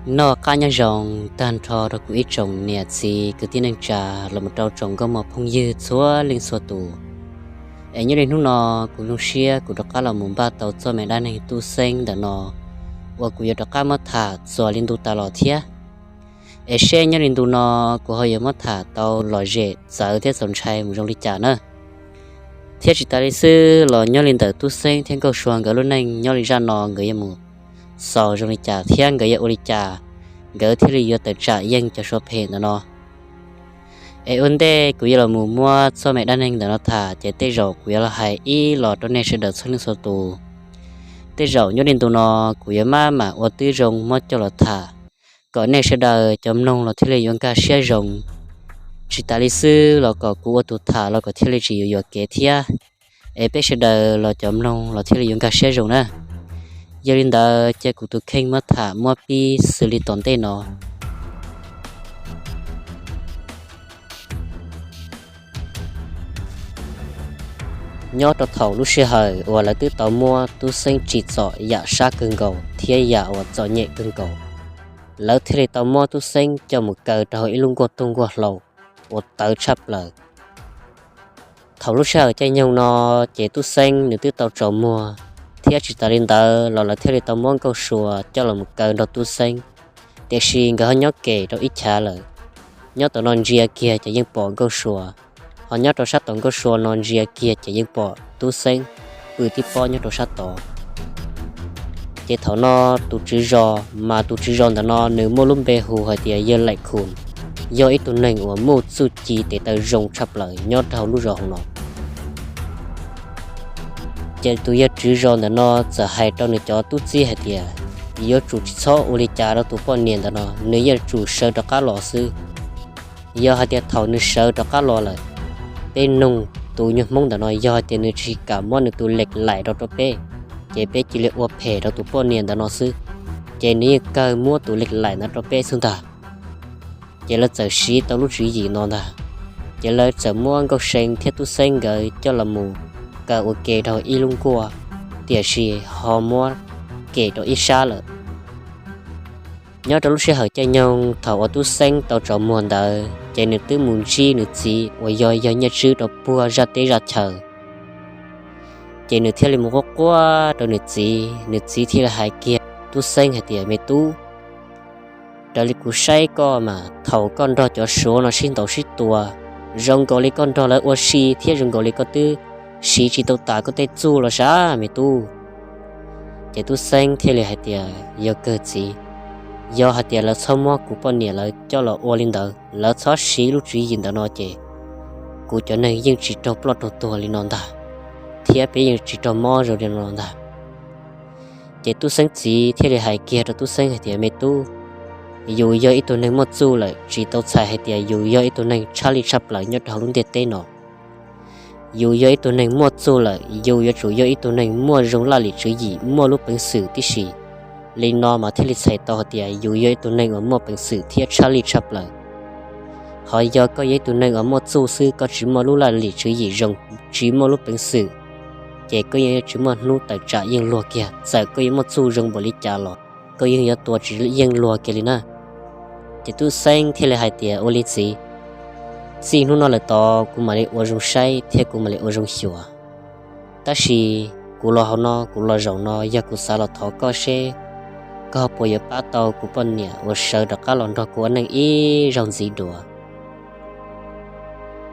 Noj qab nyob zoo tag nrho rau kuv ib tsoom niam txiv kwv tij neej tsa los mus rau tsoom nkauj muam phooj ywg txhua leej txhua tus. Es nyob li hnub no kuv zoo siab kuv rov qab los mus npaj tau txoj me dab neeg Tub Xeeb ntawm no uas kuv yuav rov qab muab tham txuas li ntu tas los thiab. Es seb nyob li ntu no kuv ho yuav muab tham tau lom zem txawv thiab txaus ntshai mus zoo li cas na. Thiab tsis tas li xwb los nyob li ntawm Tub Xeeb thiab Nkauj Sua nkawd lub neej nyob li zaj no nkawd yuav mus xaus zoo li cas thiab nkawd yuav ua li cas nkawd thiaj li yuav tawm tsam yeej cov suav phem ntawm no. Es ua ntej kuv yuav los mus muab txoj me dab neeg ntawm no tham ces tej zaum kuv yuav los hais ib los rau nej sawv daws txhua leej txhua tus. Tej zaum nyob li ntu no kuv yuav maj mam ua tib zoo muab coj los tham kom nej sawv daws cov mloog los thiaj li yuav nkag siab zoo. Tsis tas li xwb los kom kuv ua tus tham los kom thiaj li tsis yuam yuam kev thiab, es peb sawv daws los cov mloog los thiaj li yuav nkag siab zoo na. Yog li ntawd cia kuv tus kheej muab tham muab pib xws li tom ntej no. Nyob rau thaum lub sij hawm uas lawv twb tau muab Tub Xeeb tsim txom yam sab kawg nkaus thiab yam uas txom nyem kawg nkaus, lawv thiaj li tau muab Tub Xeeb coj mus kaw rau hauv ib lub nkuaj tooj nkuaj hlau uas tawv tshaj plaws. Thaum lub sij hawm caij nyoog no ces Tub Xeeb nws twb tau tsaus muag, thiab tsis tas li ntawd los lawv thiaj li tau muab Nkauj Sua coj los mus kaw nrog Tub Xeeb, tiam sis nkawd ho nyob kem rau ib chav lawm. Nyob tom no ntsia kiag ces yeej pom Nkauj Sua, ho nyob rau sab tom Nkauj Sua no ntsia kiag ces yeej pom Tub Xeeb pw tib pob nyob rau sab tod. Ces thaum no tus tswv zos, mas tus tswv zos ntawm no nws muaj lub npe hu hais tias Yawg Laim Khum, yog ib tug neeg uas muaj txuj ci tes taw zoo tshaj plaws nyob rau hauv lub zos hauv no. Ces tus yawg tswv zos ntawm no txawm hais rau nws cov tub txib hais tias, yuav tsum tsis txhob ua li cas rau tus poj niam ntawm no, nws yuav tsum sawv rov qab los xwb. Yog hais tias thaum nws sawv rov qab los lawm, peb noog tus nyuag Hmoob ntawm no, yog hais tias nws tsis kam muab nws tus lek laim rau rau peb, ces peb cia li ua phem rau tus poj niam ntawm no xwb, ces nws yeej kawg muab tus lek laim ntawd rau peb xwb ntag. Ces lawv txawm siv tau lub tswv yim no ntag. Ces lawv txawm muab Nkauj See thiab Tub Xeeb nkawd coj los mus kaw ua ke rau ib lub nkuaj, tiam sis ho muab kem rau ib sab lawm. Nyob rau lub sij hawm caij nyoog thaum uas Tub Xeeb tau tsaus muag ntawd ces nws twb mus ntsib nws txiv uas yog yawg Nyiaj Tswb rau puag zaj teb zaj chaw. Ces nws thiaj li mus quaj quaj rau nws txiv, nws txiv thiaj li hais kiag Tub Xeeb hais tias, me tub, raws li kuv saib koj mas thaum koj nrog cov suav no sib ntaus sib tua, zoo nkaus li koj nrog lawv ua si thiab zoo nkaus li koj twb siv tsis tau tas koj tej txuj los sav me tub. Ces Tub Xeeb thiaj li hais tias, yog kawg txiv, yog hais tias lawv txhob muab kuv poj niam lawv coj los ua li ntawd, lawv txhob siv lub tswv yim ntawd no ces kuv cov neeg yeej tsis raug ploj raug tuag li no ntag, thiab peb yeej tsis raug mob zoo li no ntag. Ces Tub Xeeb txiv thiaj li hais kiag rau Tub Xeeb hais tias, me tub, yus yog ib tug neeg muaj txuj lawm, tsis tau txhais hais tias yus yog ib tug neeg tshaj lij tshaj plaws nyob rau hauv lub ntiaj teb no. Yus yog ib tug neeg muaj txuj lawm, yus yuav tsum yog ib tug neeg muaj zoo laj lim tswv yim, muaj lub peev xwm tib si. Li no mas thiaj li txhais tau hais tias yus yog ib tug neeg uas muaj peev xwm thiab tshaj lij tshaj plaws. Ho yog koj yog ib tug neeg uas muaj txuj xwb, koj tsis muaj lub laj lim tswv yim zoo, tsis muaj lub peev xwm, ces koj yeej tsis muaj hnub tawm tsam yeej luag kiag, txawm koj yuav muaj txuj zoo npaum li cas los koj yeej yuav tua tsis yeej luag kiag li na. Ces Tub Xeeb thiaj li hais tias, ua li txiv, txij hnub no lawm tod kuv mam li ua zoo saib thiab kuv mam li ua zoo xyuas. Tab sis kuv los hauv no, kuv los zaum no, yog kuv xav los thov koj seb koj puas yuav pab tau kuv poj niam uas sawv rov qab los nrog kuv ua neej ib zaug ntxiv dua.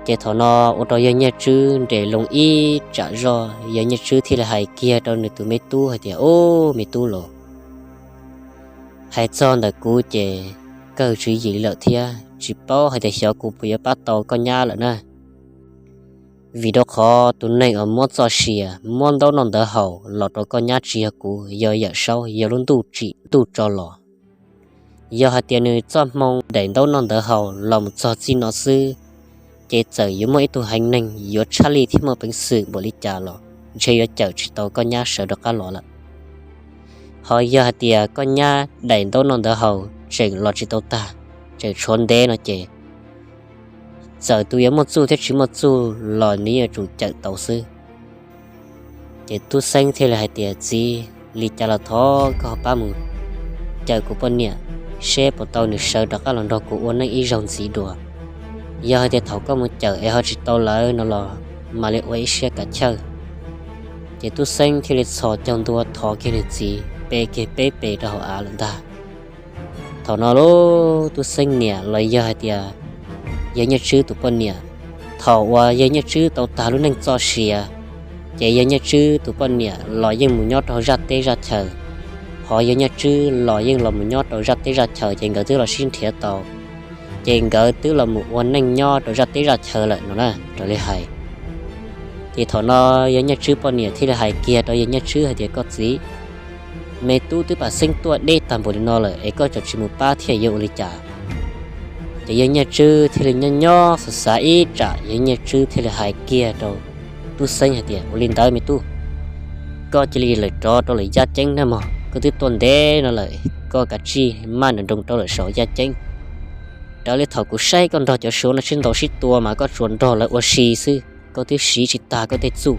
Ces thaum no ua rau yawg Nyiaj Tswb nres loo ib tsam zoj, yawg Nyiaj Tswb thiaj li hais kiag rau nws tus me tub hais tias, ub, me tub los, hais txog ntawm kuv ces kawg tswv yim lawm thiab tsis paub hais tias xyov kuv puas yuav pab tau koj nyab lawm na. Vim rau qhov tus neeg uas muab txoj sia, muab ntaub noj ntawv haus los rau koj nyab tsis yog kuv, yog Yawm Saub, yog lub ntuj tsim ntuj tso los. Yog hais tias nws txoj hmoo daim ntaub noj ntawv haus los mus txog txij no xwb, ces txawm yuav muaj ib tug heev neeg yuav tshaj lij thiab muaj peev xwm npaum li cas los ntshe yuav cawm tsis tau koj nyab sawv rov qab los lawm. Ho yog hais tias koj nyab daim ntaub noj ntawv haus tseem los tsis tau tag, tseem tshuav ntev no ces txawm tus yuav muaj txuj thiab tsis muaj txuj los nws yuav tsum cawm tau xwb. Ces Tub Xeeb thiaj li hais tias, txiv, li cas los thov koj ho pab mus cawm kuv poj niam. seb puas tau nws sawv rov qab los nrog kuv ua neej ib zaug ntxiv dua. Yog hais tias thaum koj mus cawm es ho tsis tau lawm no los mam li ua ib siab kav chawj. Ces Tub Xeeb thiaj li txhos caug ntua thov kiag nws txiv pe kiag peb pes rau hauv av lawm ntag. Thaum no lub Tub Xeeb niam los yog hais tias yawg Nyiaj Tswb tus poj niam, thaum uas yawg Nyiaj Tswb tau tag lub neej txoj sia, ces yawg Nyiaj Tswb tus poj niam los yeej mus nyob rau zaj teb zaj chaw, ho yawg Nyiaj Tswb los yeej los mus nyob rau zaj teb zaj chaw ces nkawd twb los sib nrhiav tau, ces nkawd twb los mus ua neej nyob rau zaj teb zaj chaw lawm no na raws li hais. Ces thaum no yawg Nyiaj Tswb poj niam thiaj li hais kiag rau yawg Nyiaj Tswb hais tias, koj txiv, me tub twb pam xeeb tuaj deb tag npaum li no lawm es koj tseem tsis mus pab thiaj yuav ua li cas? Ces yawg Nyiaj Tswb thiaj li nyob nyob xav xav ib tsam, yawg Nyiaj Tswb thiaj li hais kiag rau Tub Xeeb hais tias, ua li ntawd me tub, koj cia li lawm rov rau lawm Yaj Ceeb na mog, koj twb tuaj ntev no lawm, koj kav tsij maj nroos rau lawm saum Yaj Ceeb. Raws li thaum kuv saib koj nrog cov Suav no sib ntaus sib tua mas koj tsuas nrog lawv ua si xwb, koj twb siv tsis tag koj tej txuj.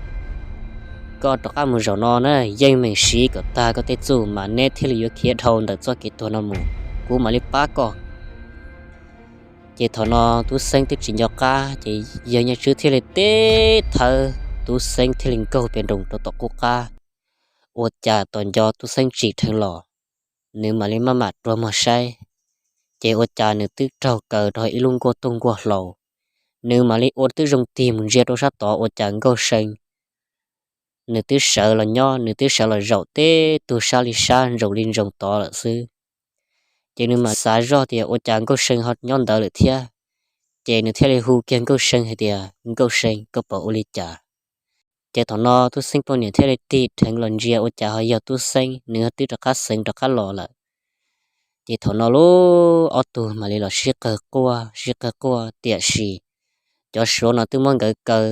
Koj rov qab mus zaum no na yeej meem siv kom tag koj tej txuj mas neb thiaj li yuav khiav dhau ntawm txoj kev tuag no mus, kuv mam li pab koj. Ces thaum no Tub Xeeb twb tsis nco qab ces yawg Nyiaj Tswb thiaj li teb thawb, Tub Xeeb thiaj li nkaug pes nroos rau tom qub qab. Ua cas tos nco Tub Xeeb tsim dheev los, nws mam li maj mam rua muag saib, ces ua cas nws twb raug kaw rau ib lub nkuaj tooj nkuaj hlau. Nws mam li ua twb zoo tig mus ntsia rau sab tod ua cas Nkauj See nws twb sawv los nyob, nws twb sawv los zaum teb tug sab li sab ntsoos li ntsoos tod lawm xwb. Ces nws mam xav zoj tias ua cas Nkauj See ho nyob ntawd lawm thiab. Ces nws thiaj li hu kiag Nkauj See hais tias, Nkauj See, koj puas ua li cas? Ces thaum no Tub Xeeb poj niam thiaj li tig dheev los ntsia ua cas ho yog Tub Xeeb, nws twb rov qab xeev rov qab los lawm. Ces thaum no lub ob tug mam li los sib qawg quaj sib qawg quaj, tiam sis cov Suav no twb muab nkawd kaw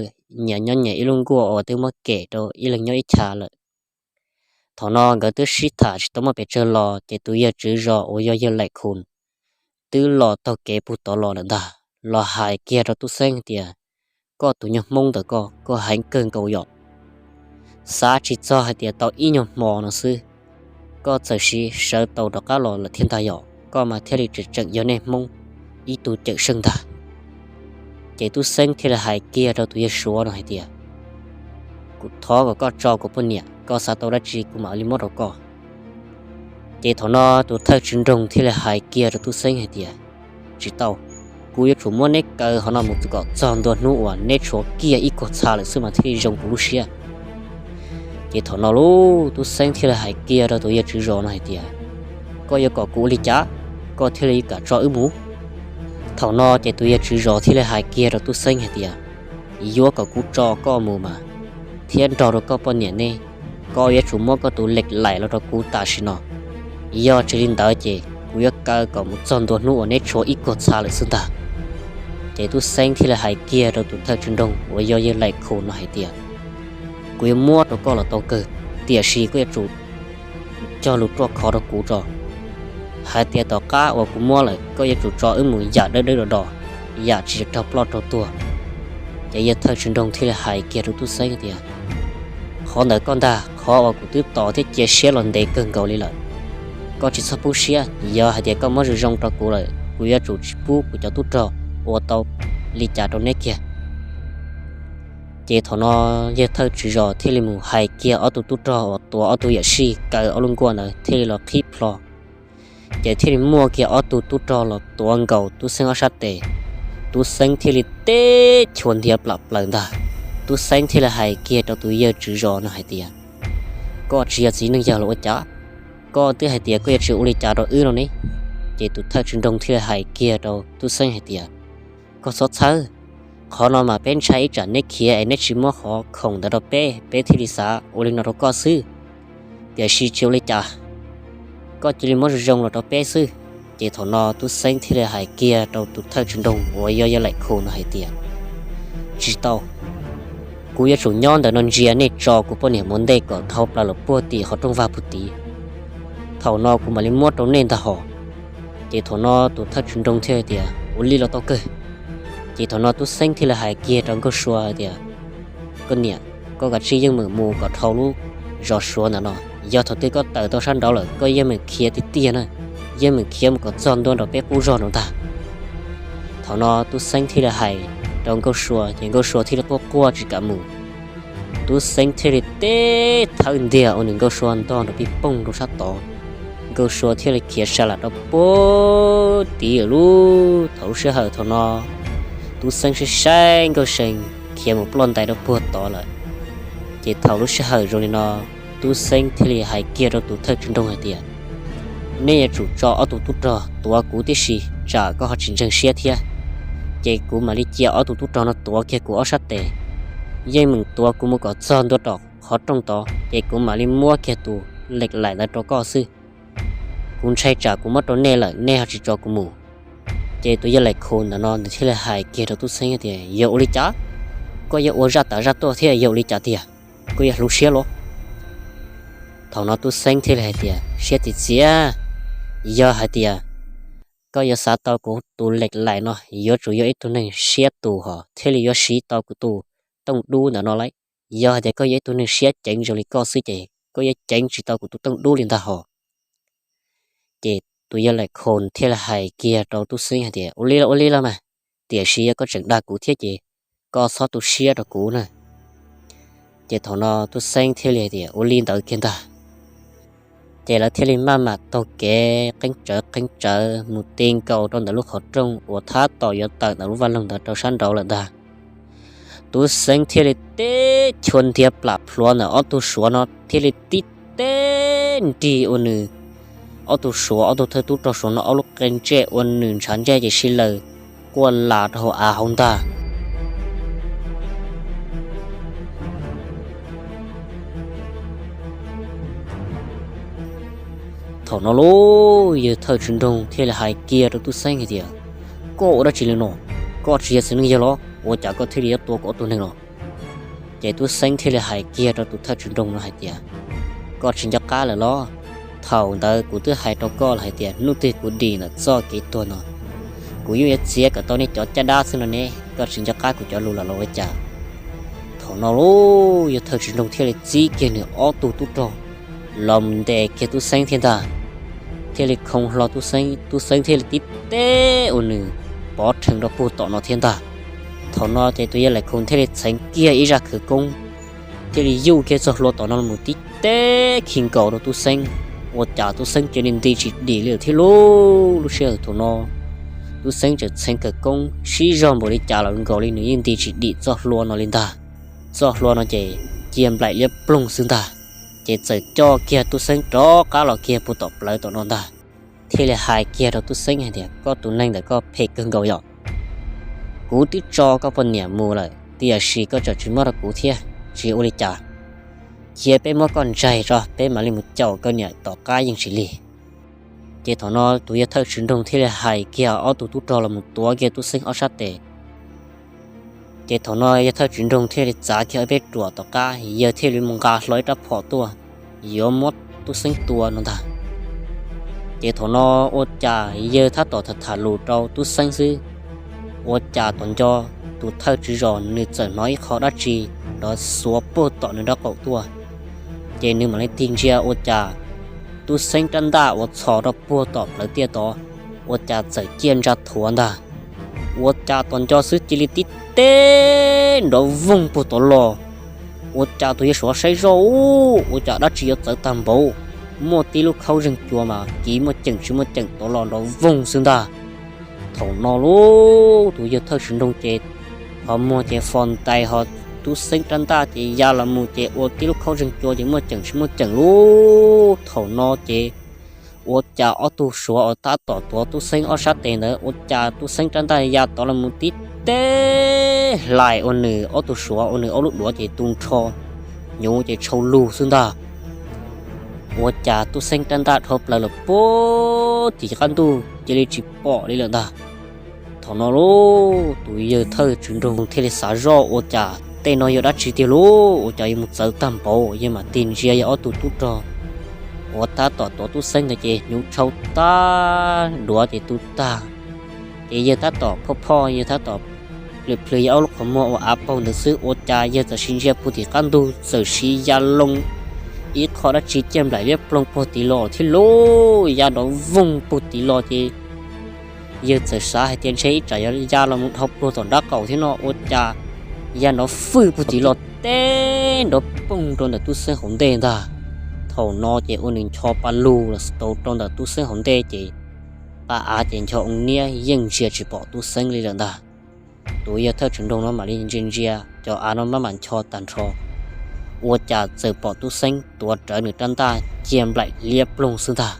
nyias nyob nyias ib lub nkuaj uas twb muab kem rau ib leeg nyob ib chav lawm. Thaum no nkawd twb sib tham tsis tau muaj pes tsawg los ces tus yawg tswv zos uas yog yawg Laim Khus twb los taug kev puag tod los lawm ntag, los hais kiag rau Tub Xeeb hais tias, koj tus nyuag Hmoob ntawm koj, koj heev kawg nkaus yom. Xav tsis txog hais tias tau ib nyuag hmo no xwb, koj txawm sim sawv tau rov qab los lawm thiab ntag yom, koj mas thiaj li tseem tseem yog nej Hmoob ib tug cawm seej ntag. Ces Tub Xeeb thiaj li hais kiag rau tus yawg Suav no hais tias, kuv thov kom koj tso kuv poj niam, koj xav tau dab tsi kuv mam li muab rau koj. Ces thaum no tus thawj tswv nroog thiaj li hais kiag rau Tub Xeeb hais tias, tsis tau, kuv yuav tsum muab neb kaw hov no mus kom txog ntua hnub uas neb tshuav kiag ib kuag txha lawm xwb mas thiaj li zoo kuv lub siab. Ces thaum no lub Tub Xeeb thiaj li hais kiag rau tus yawg tswv zos no hais tias, koj yuav kom kuv ua li cas, koj thiaj li kam tso wb mus? Thaum no ces tus yawg tswv zos thiaj li hais kiag rau Tub Xeeb hais tias, yuav kom kuv tso koj mus mas, thiab nrog rau koj poj niam neb, koj yuav tsum muab koj tus lev laim los rau kuv tam sim no. Yog tsis li ntawd ces kuv yuav kaw kom mus txog ntua hnub uas neb tshuav ib kuag txha lawm xwb ntag. Ces Tub Xeeb thiaj li hais kiag rau tus thawj tswv nroog uas yog yawg Laim Khus no hais tias, kuv yuav muab rau koj los tau kawg, tiam sis koj yuav tsum cog lus ruaj khov rau kuv tso, hais tias tom qab uas kuv muab lawm koj yuav tsum tso wb mus yam dawb dawb do do, yam tsis raug ploj raug tuag. Ces yawg thawj tswv nroog thiaj li hais kiag rau Tub Xeeb tias, qhov ntawd koj ntag, qhov uas kuv twb tos thiab cia siab los ntev kawg nkaus li lawm. Koj tsis txhob pub siab, yog hais tias koj muab zoo zoo rau kuv lawm kuv yuav tsum tsis pub kuv cov tub rog ua tau li cas rau neb kiag. Ces thaum no yawg thawj tswv zos thiaj li mus hais kiag ob tug tub rog uas tuav ob tug yawm sij kaw ob lub nkuaj ntawd thiaj li los qhib plho. Ces thiaj li muaj kiag ob tug tub rog los tuav nkaus Tub Xeeb ob sab tes. Tub Xeeb thiaj li teb chua ntiav plam plaws ntag. Tub Xeeb thiaj li hais kiag rau tus yawg tswv zos no hais tias, koj tsis yog txiv neej yawg los ua cas? Koj twb hais tias koj yuav tsis ua li cas rau wb no ne. Ces tus thawj tswv nroog thiaj li hais kiag rau Tub Xeeb hais tias, koj txhob txhawj, qhov no mas peb ntshai ib tsam neb khiav es neb tsis muab qhov khoom ntawd rau peb, peb thiaj li xav ua li no rau koj xwb. Tiam sis tsis ua li cas, koj cia li muab zoo zoo los rau peb xwb. Ces thaum no Tub Xeeb thiaj li hais kiag rau tus thawj tswv nroog uas yog yawg Laim Khu no hais tias, tsis tau, kuv yuav tsum nyob ntawm no ntsia nej tso kuv poj niam mus ntej kom dhau plaws los puag tim qhov rooj vag puag tid. Thaum no kuv mam li muab rau nej ntag hos. Ces thaum no tus thawj tswv nroog thiaj hais tias, ua li los tau kawg. Ces thaum no Tub Xeeb thiaj li hais kiag rau Nkauj Sua hais tias, koj niam, koj kav tsij yeej meem mus kom dhau lub zos Suav ntawm no. Yog thaum twg koj tawm tau sab nraud lawm koj yeej meem khiav tiag tiag na. yeej meem khiav mus kom txog ntua nram peb qub zog no ntag. Thaum no Tub Xeeb thiaj li hais rau Nkauj Sua ces Nkauj Sua thiaj li quaj quaj tsis kam mus. Tub Xeeb thiaj li teb thawb ntiag ua nws Nkauj Sua ntog nrov pij pooj rau sab tod. Nkauj Sua thiaj li khiav sa lam rau puag tid lawm lauj. Thaum lub sij hawm thaum no Tub Xeeb saib saib Nkauj See khiav mus ploj ntais rau puag tod lawm. Ces thaum lub sij hawm zoo li no, Tub Xeeb thiaj li hais kiag rau tus thawj tswv nroog hais tias, nej yuav tsum tso ob tug tub rog tuav kuv tib si, tsam koj ho tsis ntseeg siab thiab. Ces kuv mam li cia ob tug tub rog no tuav kiag kuv ob sab tes, yeej meem tuav kuv mus kom txog ntua rau qhov rooj tod ces kuv mam li muab kiag tus lem laim ntawd rau koj xwb. Kuv ntshai tsam kuv muab rau nej lawm nej ho tsis tso kuv mus. Ces tus yawg Laim Khus ntawm no nws thiaj li hais kiag rau Tub Xeeb tias, yog ua li cas? Koj yuav ua zaj tas zaj tuaj thiab yog ua li cas tiag? Koj yuav hloov siab los? Thaum no Tub Xeeb thiaj li hais tias, siab txiv txiav, yog hais tias koj yuav xav tau kuv tus lem laim no yuav tsum yog ib tug neeg siab tus hos thiaj li yuav siv tau kuv tus tooj dub ntawm no lauj. Yog hais tias koj yog ib tug neeg siab ceev zoo li koj xwb ces koj yuav ceev tsis tau kuv tus tooj dub li ntag hos. Ces tus yawg Laim Khus thiaj li hais kiag rau Tub Xeeb hais tias, ua li los ua li los mas, tiam sis yog koj tseem dag kuv thiab ces koj txhob tu siab rau kuv na. Ces thaum no Tub Xeeb thiaj li hais tias, ua li ntawd kiag ntag. Ces lawv thiaj li maj mam taug kev qeeb tsawv qeeb tsawv mus ti nkaus rau ntawm lub qhov rooj uas tab tom yuav tawm ntawm lub vaj loog ntawd rau sab nraud lawm ntag. Tub Xeeb thiaj li teb chua ntiag plam plhuav ntawm ob tug Suav no thiaj li tib teb nrig ua nws ob tug Suav, ob tug thawj tub rog Suav no ob lub qe ntsej ua nws ntshav ntsej ces sib laws quaj las rau hauv av hauv ntag. Thaum no lauj, yawg thawj tswv nroog thiaj li hais kiag rau Tub Xeeb hais tias, koj ua dab tsi li no? Koj tsis yog txiv neej yawg los ua cas koj thiaj li yuav tua kuv ob tug neeg no? Ces Tub Xeeb thiaj li hais kiag rau tus thawj tswv nroog no hais tias, koj tsis nco qab lawm los? Thaum ntawd kuv twb hais rau koj lawm hais tias hnub twg kuv dim ntawm txoj kev tuag no, kuv yeej yuav txiav kom tau nej cov caj dab xwb no ne, koj tsis nco qab kuv cov lus los los ua cas? Thaum no lauj, yawg thawj tswv nroog thiaj li txib kiag nws ob tug tub rog los mus ntes kiag Tub Xeeb thiab ntag. Thiaj li khoo hlo Tub Xeeb, Tub Xeeb thiaj li tib teb ua nws pov rhees rau puag tom no thiab ntag. Thaum no ces tus yawg Laim Khus thiaj li txheev kiag ib zaj khawv koob, thiaj li yuj kiag txoj hlua tom no los tib teb khi nkaus rau Tub Xeeb, ua cas Tub Xeeb cia li nti tsis dim li lawm thiab lauj. Lub sij hawm thaum no Tub Xeeb tseem txheev khawv koob sib zog npaum li cas los nkaus li nws yeej nti tsis dim txoj hlua no li ntag. Txoj hlua no ces cia nplaim liab ploog xwb ntag. Ces txawm coj kiag Tub Xeeb rov qab los kiag puag tom plawv tom no ntag, thiaj li hais kiag rau Tub Xeeb hais tias, koj tus neeg ntawm koj phem kawg nkaus yom. Kuv twb tso koj poj niam mus lawm tiam sis koj tseem tsis muab rau kuv thiab, tsis ua li cas. Cia peb muab koj ntsaig tso peb mam li mus caum koj niam tom qab yeej tsis lig. Ces thaum no tus yawg thawj tswv nroog thiaj li hais kiag ob tug tub rog los mus tuav kiag Tub Xeeb ob sab tes. Ces thaum no yawg thawj tswv nroog thiaj li txav kiag ob peb ruam tom qab, yawg thiaj li mus nqa hlo ib rab phom tuaj yuav muab Tub Xeeb tua no ntag. Ces thaum no ua cas yawg tab tom tham tham lus rau Tub Xeeb xwb, ua cas tom nco tus thawj tswv zos nws txawm hnov ib qho dab tsi nrov xuav puag tom nws nraub qaum tuaj. Ces nws mam li tig ntsia ua cas Tub Xeeb rab ntaj uas txhos rau puag tom plawv tiaj tod, ua cas txawm ciaj ntsa thuav ntag. Ua cas tom nco xwb cia li tib teb nrov voog puag tod los. Ua cas tus yawg suav saib zoj ub, ua cas dab tsi yuav txawv tag npaum, muaj tib lub khaub zeeg cua mas kiv muaj ceem tsis muaj ceem tod los nrov voog xwb ntag. Thaum no lauj, tus yawg thawj tswv nroog ces qhov muag ces fos ntais, ho Tub Xeeb rab ntaj ces ya los mus ces ua tib lub khaub zeeg cua ces muaj ceem tsis muaj ceem lauj. Thaum no ces ua cas ob tug suav uas tab tom tuav Tub Xeeb ob sab tes ntawd, ua cas Tub Xeeb rab ntaj ya tod los mus tib teb hlais ua nws ob tug suav, ua nws ob lub duav ces tu nrho, hnyuv ces tshau lug xwb ntag. Ua cas Tub Xeeb rab ntaj dhau plaws los puag tim qab ntuj cia li tsis pom li lawm ntag. Thaum no lauj, tus yawg thawj tswv nroog thiaj li xav zoj ua cas tej no yog dab tsi tiag lauj, ua cas yuav mus txawv tag npaum. Yawg mam tig ntsia yawg ob tug tub rog uas tab tom tuav Tub Xeeb ntawd ces hnyuv tshau tag, duav ces tu tag. Ces yawg tab tom phoj phoj, yawg tab tom plhws plhws yawg ob lub qhov muag uas av paug ntawd xwb, ua cas yawg txawm sim ntsia puag tim qab ntug txawm sim ya loo ib qho dab tsi ciaj nplaim liab ploog puag tid los thiab lauj. Ya nrov voog puag tid los ces yawg txawm xav hais tias ntshe ib tsam yuav ya los mus dhau puag tom nrab qaum thiab no, ua cas ya nrov fwj puag tid los teb nrov poog rau ntawm Tub Xeeb hauv ntej ntag. Thaum no ces ua nws ncho pa lug los tau rau ntawm Tub Xeeb hauv ntej ces qab av ces ncho ua niab yeej ntsia tsis pom Tub Xeeb li lawm ntag. Tus yawg thawj tswm nroog no mam li ntsia ntsia cov av no maj mam ncho tag nrho, ua cas txawm pom Tub Xeeb tuav rawv nws rab ntaj ciaj nplaim liab ploog xwb ntag.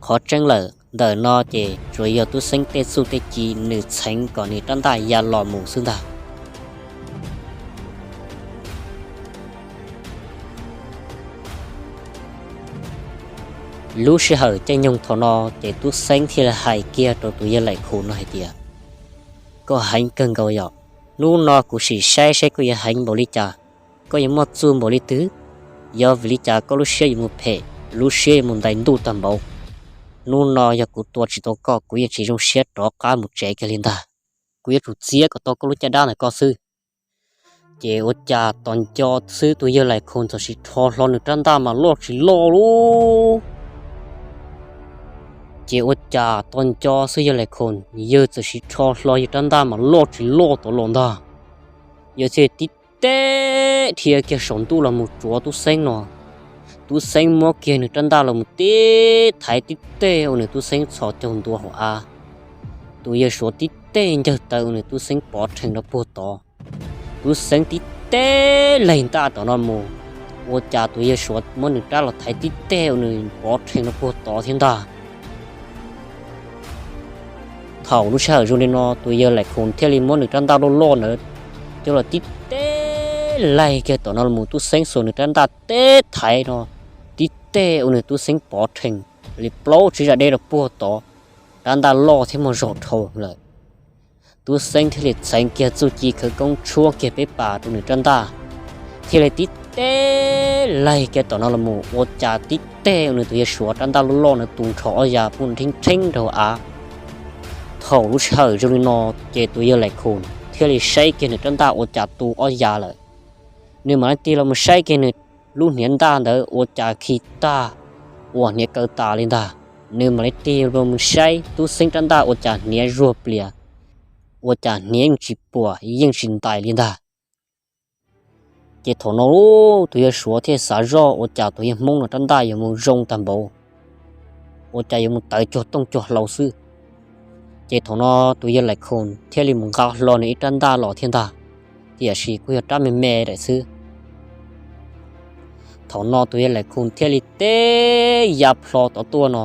Qhov tseeb lawm ntawm no ces tsuas yog Tub Xeeb tej txuj tej ci nws txheev kom nws rab ntaj ya los mus xwb ntag. Lub sij hawm caij nyoog thaum no ces Tub Xeeb thiaj li hais kiag rau tus yawg Laim Khum no hais tias, koj heev kawg nkaus yom. Hnub no kuv sim saib saib koj yuav heev npaum li cas, koj yuav muaj txuj npaum li twg, yog vim li cas koj lub siab yuav mus phem, lub siab yuav mus ntais ntuj tag npaum. Hnub no yog kuv tua tsis tau koj, kuv yeej tsis zoo siab rov qab mus tsev kiag li ntag. Kuv yuav tsum txiav kom tau koj lub caj dab ntawm koj xwb. Ces ua cas tos nco xwb tus yawg Laim Khum txawm sim rho hlo nws rab ntaj mas loj tsis loj lauj. Ces ua cas tos nco xwb yawg Laim Khum yawg txawm sim rho hlo yawg rab ntaj mas loj tsis loj tod los ntag. Yawg thiaj tib teg dhia kiag saum ntuj los mus tsuav Tub Xeeb no. Tub Xeeb muab kiag nws rab ntaj los mus tib thaiv tib teg ua nws Tub Xeeb txhos caug ntua hauv av. Tus yawg Suav tib teg ncawg taw ua nws Tub Xeeb pov rhees rau puag tod. Tub Xeeb tib teg laig ntaj tom no mus, ua cas tus yawg Suav muab nws rab los thaiv tib teg ua nws pov rhees rau puag tod thiab ntag. Thaum lub sij hawm zoo li no tus yawg Laim Khum thiaj li muab nws rab ntaj loj loj ntawd coj los tib teg laig kiag tom no los mus, Tub Xeeb xuas nws rab ntaj tib thaiv no, tib teg ua nws Tub Xeeb pov rhees li plaub tsib zaj deb rau puag tod, rab ntaj loj thiab muaj zog dhau lawm. Tub Xeeb thiaj li txheev kiag txuj ci khawv koob tshuab kiag peb pas rau nws rab ntaj, thiaj li tib teg laig kiag tom no los mus, ua cas tib teg ua nws tus yawg Suav rab ntaj loj loj ntawd tu nrho ob yav poob rheeb rheeb rau hauv av. Thaum lub sij hawm zoo li no ces tus yawg Laim Khum thiaj li saib kiag nws rab ntaj ua cas tu ob yav lawm. Nws mam li tig los mus saib kiag nws lub hniav ntaj ntawd ua cas khi tag uas hniav kaw tas li ntag. Nws mam li tig los mus saib Tub Xeeb rab ntaj ua cas hniav zuag plias, ua cas hniav yeej tsis puas yeej tsis ntais li ntag. Ces thaum no tus yawg Suav thiaj xav zoj ua cas tus yawg Hmoob no rab ntaj yuav mus zoo tag npaum, ua cas yuav mus tawv cuag tooj cuag hlau xwb. Ces thaum no tus yawg Laim Khum thiaj li mus nqa hlo nws ib rab ntaj los thiab ntag, tiam sis kuj yog rab me me daim xwb. Thaum no tus yawg Laim Khum thiaj li tib ya plho tod tuaj no,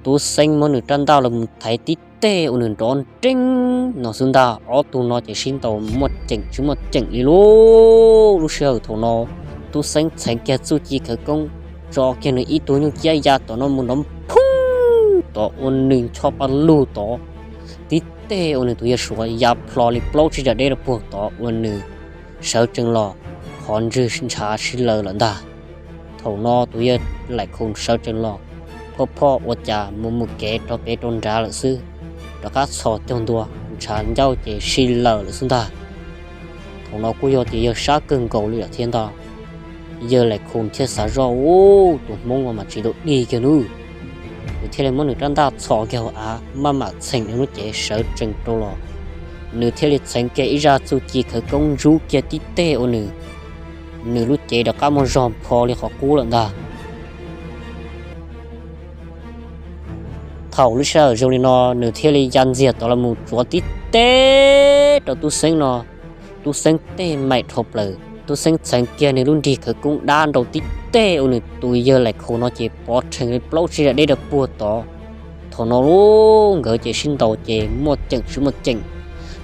Tub Xeeb muab nws rab ntaj los mus thaiv tib teg ua nws nrov nreeb no xwb ntag. Ob tug no ces sib ntaus muaj ceem tsis muaj ceem li lauj. Lub sij hawm thaum no Tub Xeeb txheev kiag txuj ci khawv koob, tso kiag nws ib tug nyuj ciab ya tom no mus nrov phooj tod ua nws ncho pa lug tod, tib teg ua nws tus yawg Suav ya plho li plaub tsib zaj deb rau puag tod ua nws sawv tsees los, qhov ntswg ntshav sib laws lawm ntag. Thaum no tus yawg Laim Khum sawv tsees los, phoj phoj ua cas mus mus kev rau pem rau nrad lawm xwb, rov qab txhos caug ntua, ntshav ncauj ces sib laws lawm xwb ntag. Thaum no kuj yog tias yawg sab kawg nkaus li lawm thiab ntag. Yawg Laim Khum thiaj xav zoj, ub, tus Hmoob no mas tsis tau dig kiag nub. Nws thiaj li muab nws rab ntaj txhos kiag hauv av, maj mam txheem nws lub cev sawv tsees rau los. Nws thiaj li txheev kiag ib zaj txuj ci khawv koob ntsub kiag tib teg ua nws, nws lub cev rov qab muaj zog pho li qhov qub lawm ntag. Thaum lub sij hawm zoo li no nws thiaj li ya ntxiag tod los mus tsuav tib teg rau Tub Xeeb no. Tub Xeeb teg maim dhau plaws, Tub Xeeb txheev kiag nws lub nrig khawv koob dab nrau tib teg ua nws tus yawg Laim Khum no ces pov rhees li plaub tsib zaj deb rau puag tod. Thaum no lub nkawd ces sib ntaus ces muaj ceem tsis muaj ceem.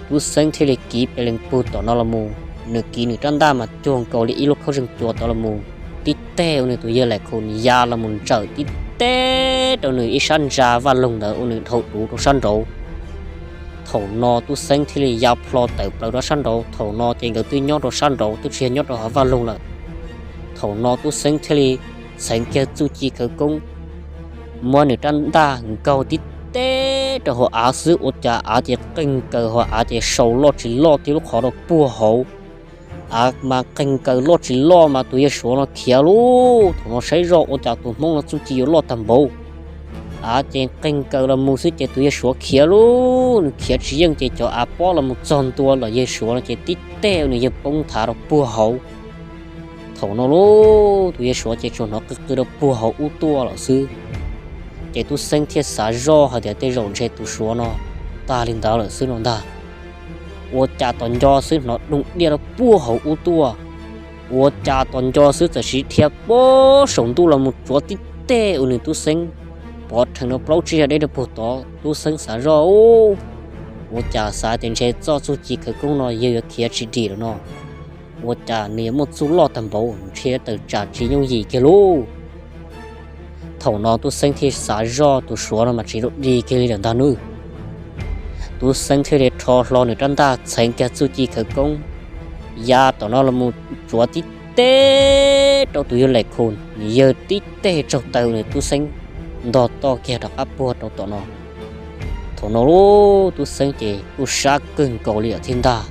Tub Xeeb thiaj li kiv pes lees puag tom no los mus, nws kiv nws rab ntaj mas cuag nkaus li ib lub khaub zeeg cua tod los mus, tib teg ua nws tus yawg Laim Khum ya los mus ntsawm tib teb rau nws ib sab ntsa vaj loog ntawd ua nws dhau duv rau sab nraud. Thaum no Tub Xeeb thiaj li ya plho tawm plaws rau sab nraud. Thaum no ces nkawd twb nyob rau sab nraud, twb tsis yog nyob rau hauv vaj loog lawm. Thaum no Tub Xeeb thiaj li txheev kiag txuj ci khawv koob, muab nws rab ntaj nkaug tib teb rau hauv av xwb, ua cas av ces qeeg kaws, hauv av ces sau loj tsis loj tib lub qhov rau puag hauv. Av mas qeeg kaws loj tsis loj mas tus yawg Suav no khiav lauj. Thaum no saib zoj ua cas tus Hmoob no txuj ci yuav loj tag npaum. Av ces qeeg kaws los mus xwb ces tus yawg Suav khiav lauj, nws khiav tsis yeej ces cov av pob los mus txog ntua los yawg Suav no ces tib teg nws yawg poob nthav rau puag hauv. Thaum no lauj, tus yawg Suav ces tsuas hnov qw qw rau puag hauv ub tuaj lawm xwb. Ces Tub Xeeb thiaj xav zoj hais tias tej zaum ntshe tus Suav no tag li ntawd lawm xwb no ntag. Ua cas tos nco xwb hnov doog diaj rau puag hauv ub tuaj. Ua cas tos nco xwb txawm siv dhia puag saum ntuj los mus tsuav tib teg ua nws Tub Xeeb pov rhees rau plaub tsib zaj deb rau puag tod. Tub Xeeb xav zoj, ua cas xav tias ntshe txoj txuj ci khawv koob no yawg yuav khiav tsis dim lawm no. Ua cas nws yuav muaj txuj loj tag npaum, ntshe tawm tsam tsis yooj yim kiag lauj. Thaum no Tub Xeeb thiaj xav zoj tus Suav no mas tsis lub dig kiag li lawm ntag nawb. Tub Xeeb thiaj li rho hlo nws rab ntaj txheev kiag txuj ci khawv koob, ya tom no los mus tsuav tib teg rau tus yawg Laim Khum, nws yawg tib teg tsaug taw nws Tub Xeeb ntog toj kiag rov qab puag rau tom no. Thaum no lauj, Tub Xeeb ces kuj sab kawg nkaus li lawm thiab ntag.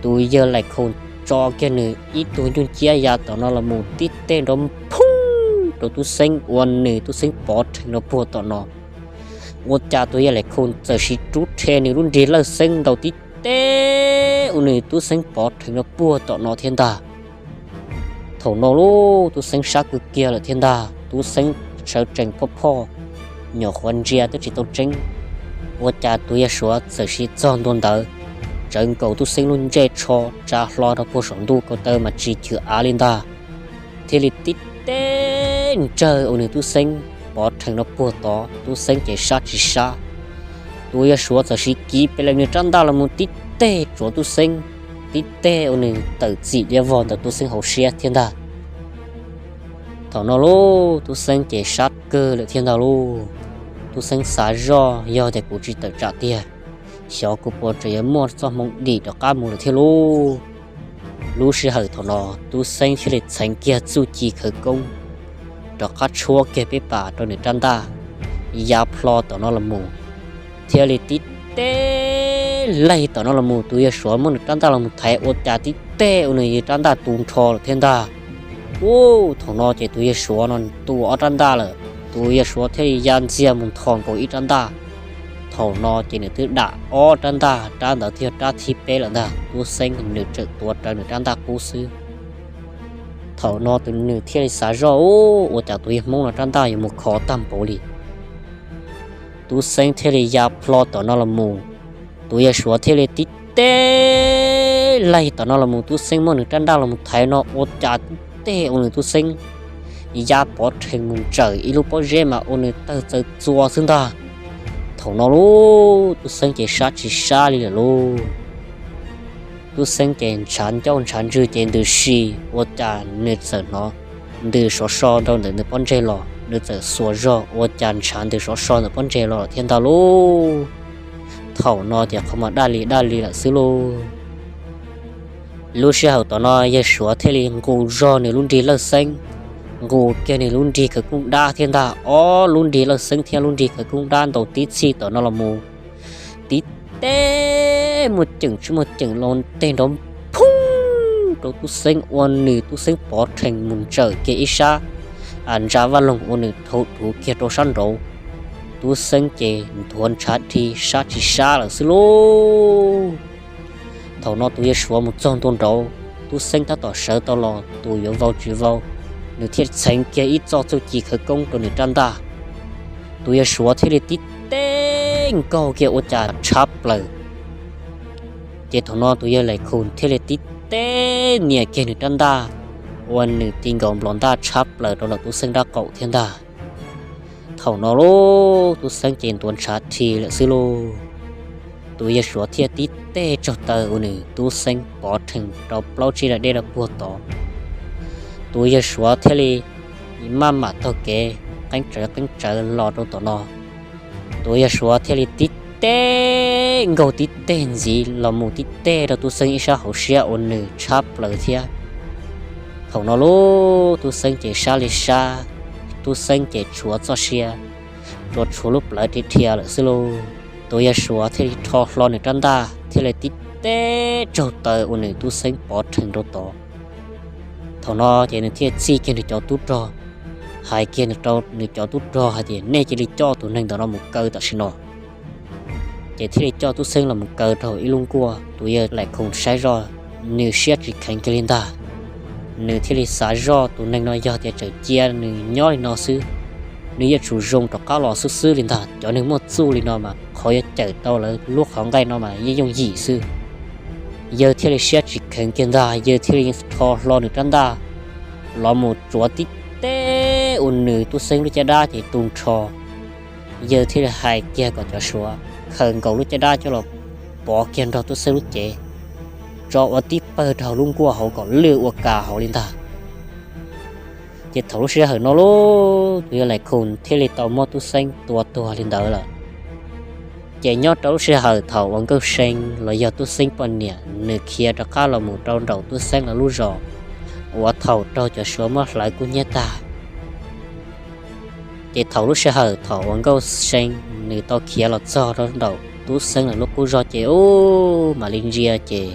Tus yawg Laim Khum tso kiag nws ib tug nyuj ciab ya tom no los mus tib teg nrov phoob rau Tub Xeeb ua nws Tub Xeeb pov rhees rau puag tom no. Ua cas tus yawg Laim Khum txawm siv rub rhe nws lub nrig lawj xeeb ntaus tib teg ua nws Tub Xeeb pov rhees rau puag tom no thiab ntag. Thaum no lauj, Tub Xeeb sab kawg kiag lawm thiab ntag. Tub Xeeb sawv tsees phoj phoj, nyuam qhuav ntsia twb tsis tau tseeb. Ua cas tus yawg Suav txawm siv txog ntua ntawd, tsawv nkaus Tub Xeeb lub ntsej tsho tsa hlo rau puag saum ntuj, ko taw mas tsis chwm av li ntag. Thiaj li tib teg ntsawg ua nws Tub Xeeb pov rhees rau puag tod. Tub Xeeb ces sab tsis sab. Tus yawg Suav txawm siv kiv pes lees nws rab ntaj los mus tib teg tsuav Tub Xeeb, tib teg ua nws tawm txim liab vog ntawm Tub Xeeb hauv siab thiab ntag. Thaum no lauj, Tub Xeeb ces sab kawg lawm thiab ntag lauj. Tub Xeeb xav zoj, yog tias kuv tsis tawm tsam tiag, xyov kuv puas tseem yuav muaj txoj hmoo dim rov qab mus lawm thiab lauj. Lub sij hawm thaum no Tub Xeeb thiaj li txheev kiag txuj ci khawv koob, rov qab tshuab kiag peb pas rau nws rab ntaj, ya plho tom no los mus, thiaj li tib teg laig tom no los mus. Tus yawg Suav muab nws rab ntaj los mus thaiv ua cas tib teg ua nws yawg rab ntaj tu nrho lawm thiab ntag. Ub, thaum no ces tus yawg Suav no tua ob rab ntaj lawm, tus yawg Suav thiaj li ya ntxiag mus nthos nkaus ib rab ntaj. Thaum no ces nws twb dam ob rab ntaj, rab ntawd thiaj yog rab thib peb lawm ntag. Tub Xeeb nws tseem tuav rawv nws rab ntaj qub xwb. Thaum no tus nws thiaj li xav zoj, ub, ua cas tus yawg Hmoob no rab ntaj yuav mus khov tag npaum li. Tub Xeeb thiaj li ya plho tom no los mus, tus yawg Suav thiaj li tib teg laig tom no los mus. Tub Xeeb muab nws rab ntaj los mus thaiv no ua cas tib teg ua nws Tub Xeeb ya pov rhees mus ntsawm ib lub pob zeb mas ua nws tawg txaws txua xwb ntag. Thaum no lauj, Tub Xeeb ces sab tsis sab li lawm lauj. Tub Xeeb ces ntshav ncauj ntshav ntswg ces ntws si, ua cas nws txawm hnov ntws sov so rau ntawm nws pob ntseg los, nws txawm xuas zog ua cas ntshav ntws sov so ntawm pob ntseg los lawm thiab ntag lauj. Thaum no ces qhov mas daj li daj li lawm xwb lauj. Lub sij hawm tom no yawg Suav thiaj li nqus zog nws lub nrig lawj xeeb, nqus kiag nws lub nrig khawv koob dab thiab ntag. Ob lub nrig lawj xeeb thiab lub nrig khawv koob dab ntaus tib txhij tom no los mus, tib teg muaj ceem tsis muaj ceem los teg nrov phoob rau Tub Xeeb ua nws Tub Xeeb pov rhees mus ntsawm kiag ib sab ntsa vaj loog ua nws dhau duv kiag rau sab nraud. Tub Xeeb ces nthuav ntshav dhi sab tsis sab lawm xwb lauj. Thaum no tus yawg Suav mus txog ntua nraud, Tub Xeeb tab tom sawv tau los tus yuav vau tsis vau, nws thiaj txheev kiag ib txoj txuj ci khawv koob rau nws rab ntaj. Tus yawg Suav thiaj li tib teg nkaug kiag ua cas tshab plaws. Ces thaum no tus yawg Laim Khum thiaj li tib teg nias kiag nws rab ntaj, ua nws ti nkaus nplos ntaj tshab plaws rau ntawm Tub Xeeb rab qaum thiab ntag. Thaum no lauj, Tub Xeeb ces nthuav ntshav dhi lawm xwb lauj. Tus yawg Suav thiaj tib teg tsaug taw ua nws Tub Xeeb pov rhees rau plaub tsib zaj dej rau puag tod. Tus yawg Suav thiaj li maj mam taug kev qeeb tsawv qeeb tsawv los rau tom no. Tus yawg Suav thiaj li tib teg nkaug tib teg ntxiv los mus tib teg rau Tub Xeeb ib sab hauv siab uas nws tshab plaws thiab. Thaum no lub Tub Xeeb ces sab li sab, Tub Xeeb ces tshuav txoj sia, tsuas tshuav lub plawv dhia dhia lawm xwb lauj. Tus yawg Suav thiaj li rho hlo nws rab ntaj thiaj li tib teg tsaug taw uas nws Tub Xeeb pov rhees rau tod. Thaum no ces nws thiaj txij kiag nws cov tub rog, hais kiag rau nws cov tub rog hais tias nej cia li coj tus neeg ntawm no mus kaw tam sim no. Ces thiaj li coj Tub Xeeb los mus kaw rau ib lub nkuaj. Tus yawg Laim Khoom saib zoj, nws siab tsis kheev kiag li ntag. Nws thiaj li xav zoj tus neeg no yog tias tseem cia nws nyob li no xwb, nws yeej tsum zoo rov qab los xwb xwb li ntag. Cov neeg muaj txuj li no mas qhov yuav cawm tau lawv lub qhov nqaij no mas yeej yooj yim xwb. Yawg thiaj li siab tsis kheev kiag ntag, yawg thiaj li rho hlo nws rab ntaj los mus tsuav tib teg uas nws Tub Xeeb lub caj dab ces tu nrho. Yawg thiaj li hais kiag kom cov Suav khaws nkaus lub caj dab coj los pov kiag nrog Tub Xeeb lub cev, tso ua tib pawg rau lub nkuaj hauv kom lwj ua kas hauv li ntag. Ces thaum lub sij hawm no lauj, tus yawg Laim Khoom thiaj li tau muab Tub Xeeb tua tuag li ntawd lawm. Ces nyob rau lub sij hawm thaum uas Nkauj See los yog Tub Xeeb poj niam nws khiav rov qab los mus rau nraum Tub Xeeb lawv lub zos uas thaum raug cov Suav muab hlawv kub hnyiab tag, ces thaum lub sij hawm thaum uas Nkauj See nws tau khiav los txog rau nraum Tub Xeeb lawv lub qub zos ces ub mam li ntsia ces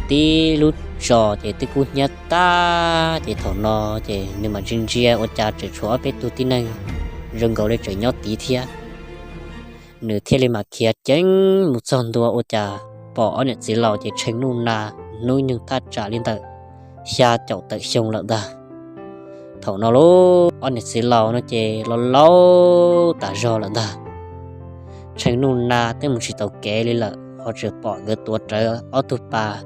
tib lub zos ces twb kub hnyiab tag. Ces thaum no ces nws mam ntsia ntsia ua cas tseem tshuav ob peb tug tib neeg zoo nkaus li tseem nyob tid thiab. Nws thiaj li mam khiav ceev mus txog ntua ua cas pom ob niam txiv laus ces tsheej nuj nas hnub nyoog thaj tsam li ntawm xya caum tawm xyoo lawm ntag. Thaum no lauj, ob niam txiv laus no ces los laus tas zog lawm ntag. Tsheej nuj nas twb mus tsis taus kev li lawm, ho tseem pom nkawd tuav rawv ob tug pas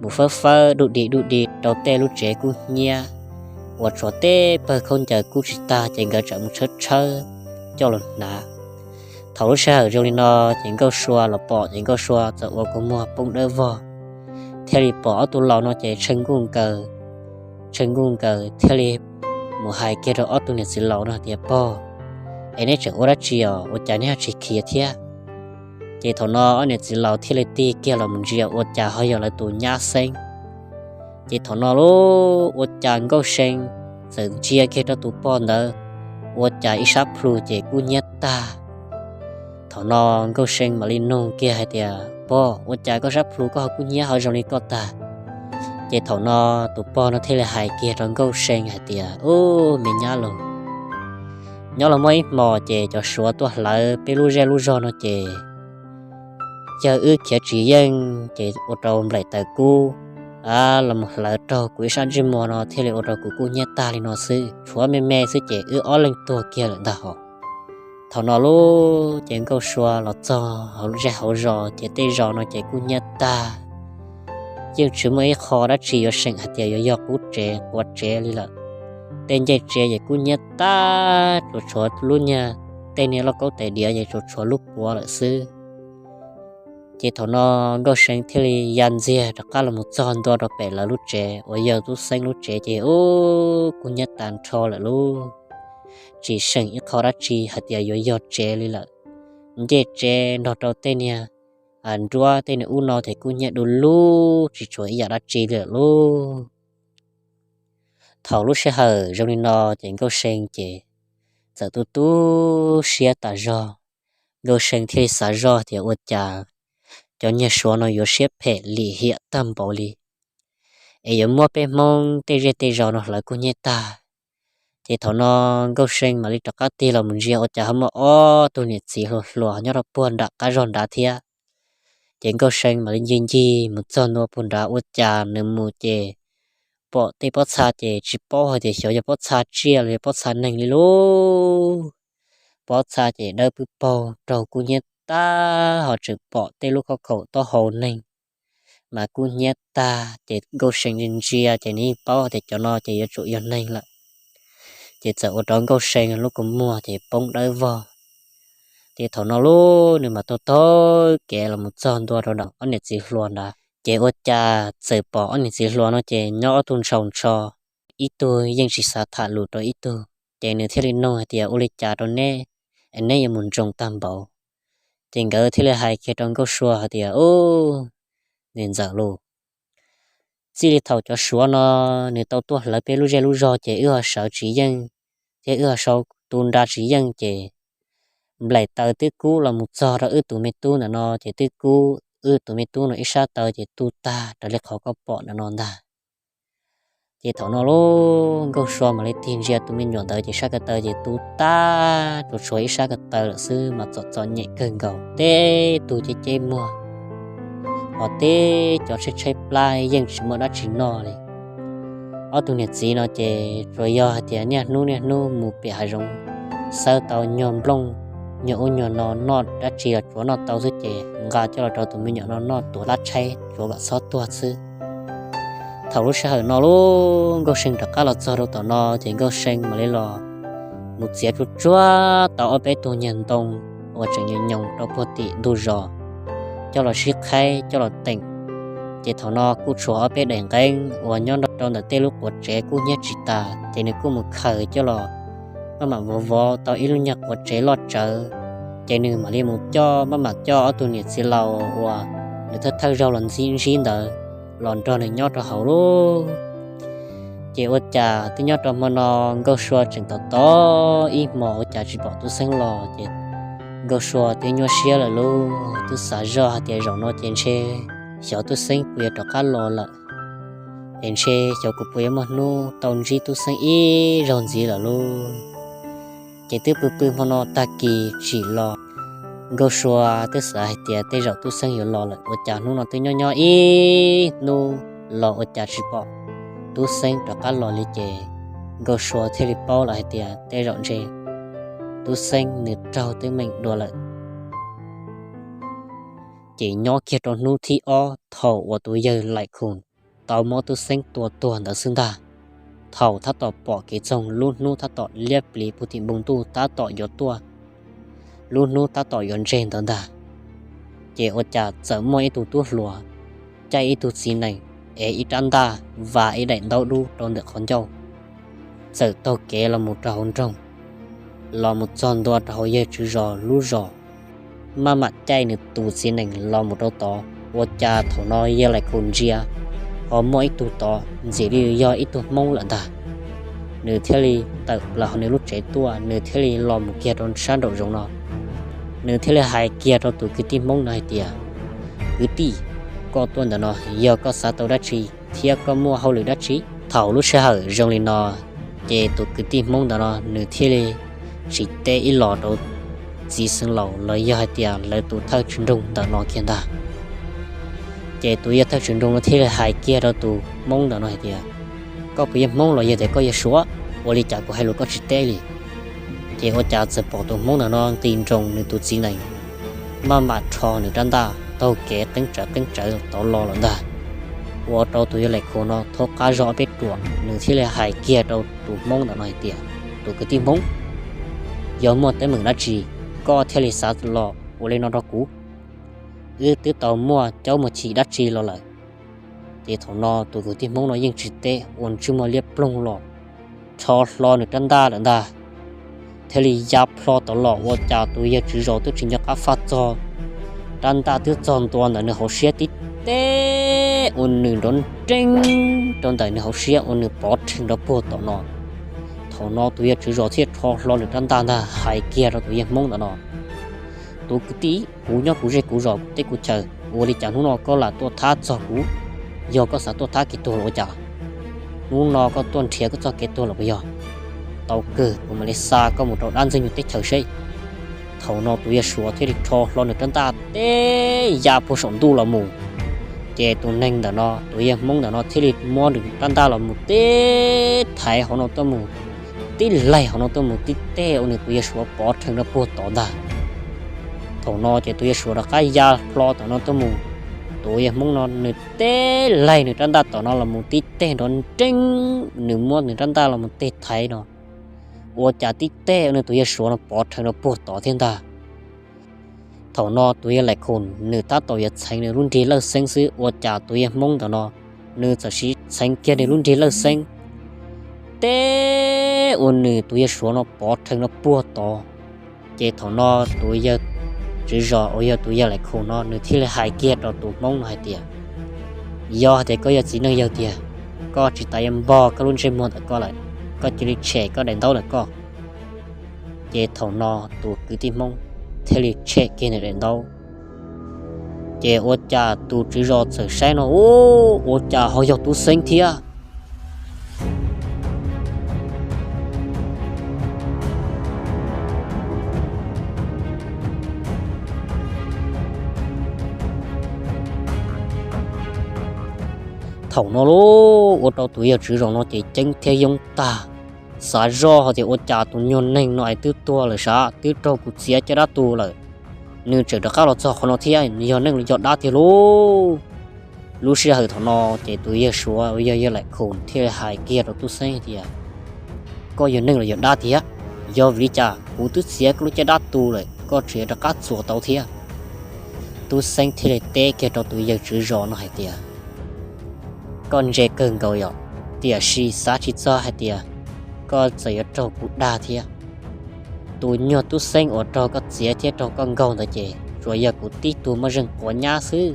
mus fawb fawb dub dig dub dig rau tej lub tsev kub hnyiab uas tshuav tej pawg khaub ncaws kub tsis tag ces nkawd tseem mus tshawb tshawb coj los hnav. Thaum lub sij hawm zoo li no ces Nkauj Sua los pom ces Nkauj Sua txawm ua kua muag poob dawb vog, thiaj li pom ob tug laus no ces tsheej nkuj nkaws, tsheej nkuj nkaws thiaj li mus hais kiag rau ob tug niam txiv laus no tias, Pog, es neb tseem ua dab tsi os, ua cas neb ho tsis khiav thiab? Ces thaum no ob niam txiv laus thiaj li tig kiag los mus ntsia ua cas ho yog lawv tus nyab xeeb. Ces thaum no lauj, ua cas Nkauj See txawm ntsia kiag rau tus pog ntawd, ua cas ib sab plhu ces kub hnyiab tag. Thaum no Nkauj See mam li nug kiag hais tias, Pog, ua cas koj sab plhu koj ho kub hnyiab ho zoo li koj tag? Ces thaum no tus pog no thiaj li hais kiag rau Nkauj See hais tias, Ub, me nyab laus, nyob los muaj ib hmos ces cov Suav tuaj hlawv peb lub zej lub zog no ces yawg wb khiav tsis yeej ces ua rau nplaim taws kub los mus hlawv raug kuv ib sab ntsej muag no thiaj li ua rau kuv kub hnyiab tag li no xwb, tshuav me me xwb ces wb ob leeg tuag kiag lawm ntag hos. Thaum no lauj, ces Nkauj Sua los txog hauv zej hauv zos ces tej zos no ces kub hnyiab tag, yeej tsis muaj ib qho dab tsi yuav seem hais tias yuav yog qub tsev quav tsev li lawm. Tej ncej tsev ces kub hnyiab tag, tsuas tshuav lub niag, tej niag lauj kaub tais diav ces tsuas tshuav lub puav lawm xwb. Ces thaum no Nkauj See thiaj li ya ntxiag rov qab los mus txog ntua rau pem lawv lub tsev uas yog Tub Xeeb lub tsev ces ub, kub hnyiab tag nrho lawm lauj. Tsis seem ib qho dab tsi hais tias yuav yog tsev li lawm. Ncej tsev nrog rau tej niag nruab tej niag ub no ces kub hnyiab du lug tsis tshuav ib yam dab tsi li lawm lauj. Thaum lub sij hawm zoo li no ces Nkauj See ces txawm tu tu siab tas zog. Nkauj See thiaj li xav zoj tias ua cas cov niag Suav no yuav siab phem lim hiam tag npaum li, es yuav muab peb Hmoob tej zej tej zos no hlawv kub hnyiab tag. Ces thaum no Nkauj See mam li rov qab tig los mus ntsia ua cas ho muaj ob tug niam txiv hluas hluas nyob rau puag nram qab zog nrad thiab. Ces Nkauj See mam li ncig ncig mus txog ntua puag nrad ua cas nws mus ces pom tej pob txha ces tsis paub hais tias xyov yog pob txha tsiaj los yog pob txha neeg li lauj. Pob txha ces dawb pwb paug raug kub hnyiab tag, ho tseem pom tej lub khob khaum taub hau neeg mas kub hnyiab tag. Ces Nkauj See ntsia ntsia ces nws yeej paub tias cov no ces yuav tsum yog neeg lawm. Ces txawm ua rau Nkauj See lub kua muag ces poob dawb vog. Ces thaum no lauj, nws mam taug taug kev los mus txog ntua rau nram ob niam txiv hluas nrad ces ua cas txawm pom ob niam txiv hluas no ces nyob ob tug ntshaus ntsho, ib tug yeej tsis xav tham lus rau ib tug. Ces nws thiaj li nug hais tias, Ua li cas rau neb es neb yuav mus ntsoos tag npaum? Ces nkawd thiaj li hais kiag rau Nkauj Sua hais tias, Ub, niam ntxawm lauj, txij li thaum cov Suav no nws tau tuaj hlawv peb lub zej lub zog ces wb ho sawv tsis yeej thiab wb ho sau tu nra tsis yeej ces nplaim taws twb kub los mus txog rau wb tus me tub ntawm no ces twb kub wb tus me tub no ib sab taw ces tu tag raws li qhov koj pom ntawm no ntag. Ces thaum no lub Nkauj Sua mam li tig ntsia tus me nyuam ntawd ces sab ko taw ces tu tag, tsuas tshuav ib sab ko taw lawm xwb mas txom txom nyem kawg nkaus, teb tug ceb ceb muag, ho teb cov tshaib tshaib plab yeej tsis muaj dab tsi noj li. Ob tug niam txiv no ces tsuas yog hais tias niaj hnub niaj hnub mus pem hav zoov xawb tau nyuag nplooj, nyuag ub nyuag no noj dab tsi los tsuav noj tau xwb ces nqa coj los rau tus me nyuam no noj tuav lab tshaib tsuav kom txhob tuag xwb. Thaum lub sij hawm no lub Nkauj See rov qab los txog rau tom no ces Nkauj See mam li los mus txiav tsuj tsuag tau ob peb tug nyuag ntoo uas tseem nyoos nyoos rau puag tim ntug zos coj los sib qhaib coj los teem. Ces thaum no kuj tshuav ob peb daim nqeeb uas nyob nrog rau ntawm tej lub quav tsev kuj hnyiab tsis tas ces nws kuj mus khaws coj los maj mam vov vov tau ib lub nyuag quav tsev loj tsawv. Ces nws mam li mus coj maj mam coj ob tug niam txiv laus uas nws thawj thawj zaug los ntsib ntawd los nrog nws nyob rau hauv lub. Ces ua cas twb nyob rau hmo no Nkauj Sua tseem tos tos ib hmos ua cas tsis pom Tub Xeeb los ces Nkauj Sua twb nyuaj siab lawm lauj, twb xav zoj hais tias zaum no ces ntshe xyov Tub Xeeb puas yuav rov qab los lawm, es ntshe xyov kuv puas yuav muaj hnub tau ntsib Tub Xeeb ib zaug ntxiv lawm lauj. Ces twb pw pw hmo no tag kis tsim los, Nkauj Sua twb xav hais tias tej zaum Tub Xeeb yuav los lawm ua cas hnub no twb nyob nyob ib hnub los ua cas tsis pom Tub Xeeb rov qab los li ces Nkauj Sua thiaj li paub lawm hais tias tej zaum ntshe Tub Xeeb nws raug teeb meem dua lawm. Ces nyob kiag rau hnub thib ob thaum uas tus yawg Laim Khoom tau muab Tub Xeeb tua tuag ntawd xwb ntag, thaum tab tom pom kev txoog lub hnub tab tom liab pliv puag tim npoo ntuj tab tom yuav tuaj, lub hnub tab tom yuav ntseg ntawd ntag, ces ua cas txawm muaj ib tug tub hluas caij ib tug txiv nees ev ib rab ntaj vas ib daim ntaub dub rau ntawm qhov ncauj, txawm taug kev los mus rau hauv nroog, los mus txog ntua rau hauv yawg tswv zos lub zos, maj mam caij nws tus txiv nees los mus rau tod. Ua cas thaum no yawg Laim Khoom ntsia ho muaj ib tug tod ntxim li yog ib tug Hmoob lawm ntag. Nws thiaj li tawm plaws hauv nws lub tsev tuaj, nws thiaj li los mus kiag rau sab nraum zoov no, nws thiaj li hais kiag rau tus kwv tij Hmoob no hais tias, Kwv tij, koj tuaj ntawm no yog koj xav tau dab tsi thiab koj muaj hauj lwm dab tsi? Thaum lub sij hawm zoo li no, ces tus kwv tij Hmoob ntawm no nws thiaj li tsis teb ib los rau txiv xeev laus los yog hais tias lawv tus thawj tswv nroog ntawm no kiag ntag. Ces tus yawg thawj tswv nroog no thiaj li hais kiag rau tus Hmoob ntawm no hais tias, Koj puas yog Hmoob los yog tias koj yog Suav? Ua li cas kuv hais lus koj tsis teb li? Ces ua cas txawm pom tus Hmoob ntawm no nqis nroos nws tus txiv nees, maj mam rho nws rab ntaj taug kev qeeb tsawv qeeb tsawv tod los lawm ntag. Ua rau tus yawg Laim Khoom no thaub qab zog ob peb ruam, nws thiaj li hais kiag rau tus Hmoob ntawm no hais tias, Tus kwv tij Hmoob, yog muaj teeb meem dab tsi koj thiaj li xav los ua li no rau kuv? Wb twb tau muaj caub muaj chim dab tsi los lawm? Ces thaum no tus kwv tij Hmoob no yeej tsis teb, ua ntsej muag liab ploog los rho hlo nws rab ntaj lawm ntag, thiaj li ya plho tod los. Ua cas tus yawg tswv zos twb tsis nco qab faj txog, rab ntaj twb txog ntua ntawm nws hauv siab tib teg ua nws nrov nreeb rau ntawm nws hauv siab ua nws pov rhees rau puag tom no. Thaum no tus yawg tswv zos thiaj rho hlo nws rab ntaj ntag hais kiag rau tus yawg Hmoob ntawm no, Tus kwv tij, kuv nyob kuv zej kuv zos kuv teb kuv chaw, ua li cas hnub no koj lam tuaj thab txog kuv? Yog koj xav tuaj thab kev tuag los ua cas? Hnub no koj tuaj nrhiav koj txoj kev tuag los puas yog? Tau kawg, kuv mam li xa koj mus rau dab ntxwg nyoog teb chaws seb. Thaum no tus yawg Suav thiaj li rho hlo nws rab ntaj teb ya puag saum ntuj los mus. Ces tus neeg ntawm no, tus yawg Hmoob ntawm no thiaj li muab nws rab ntaj los mus tib thaiv hauv no tuaj mus, tib laig hauv no tuaj mus tib teg ua nws tus yawg Suav pov rhees rau puag tod ntag. Thaum no ces tus yawg Suav rov qab ya plho tom no tuaj mus, tus yawg Hmoob no nws tib laig nws rab ntaj tom no los mus tib teg nrov nreeb, nws muab nws rab ntaj los mus teg thaiv no, ua cas tib teg ua nws tus yawg Suav no pov rhees rau puag tod thiab ntag. Thaum no tus yawg Laim Khoom nws tab tom yuav txheev nws lub nrig lawj xeeb xwb, ua cas tus yawg Hmoob ntawm no nws txawm siv txheev kiag nws lub nrig lawj xeeb, teb ua nws tus yawg suav no pov rhees no puag tod. Ces thaum no tus yawg tswv zos uas yog tus yawg laim khum no nws thiaj li hais kiag rau tus hmoob no hais tias, yog hais tias koj yog txiv neej yawg tiag, koj tsis tas yuav npog koj lub ntsej muag ntawm koj lawm, koj cia li tshem koj daim ntaub ntawm koj. Ces thaum no tus kwv tij hmoob thiaj li tshem kiag nws daim ntaub. Ces ua cas tus tswv zos txawm saib no, u, ua cas ho yog Tub Xeeb thiab. Thaum no lauj, ua rau tus yawg tswv zos no ces ceeb thiab yoob tag, xav zoj hais tias ua cas tus nyuag neeg no es twb tuag lawm sav, twb raug kuv txiav caj dab tu lawm, nws tseem rov qab los txog qhov no thiab, yog neeg los yog dab tiag lauj. Lub sij hawm thaum no ces tus yawg suav uas yog yawg laim khum thiaj li hais kiag rau Tub Xeeb tias, koj yog neeg los yog dab tiag? Yog vim li cas kuv twb txiav koj lub caj dab tu lawm koj tseem yuav rov qab txuas tau thiab? Tub Xeeb thiaj li teb kiag rau tus yawg tswv zos no hais tias, koj ntse kawg nkaus yom, tiam sis xav tsis txog hais tias koj txawm yuav raug kuv dag thiab. Tus nyuag Tub Xeeb uas raug koj txiav thiab raug koj nkaug ntawd ces tsuas yog kuv tib tug moj zeeg quav nyab xwb.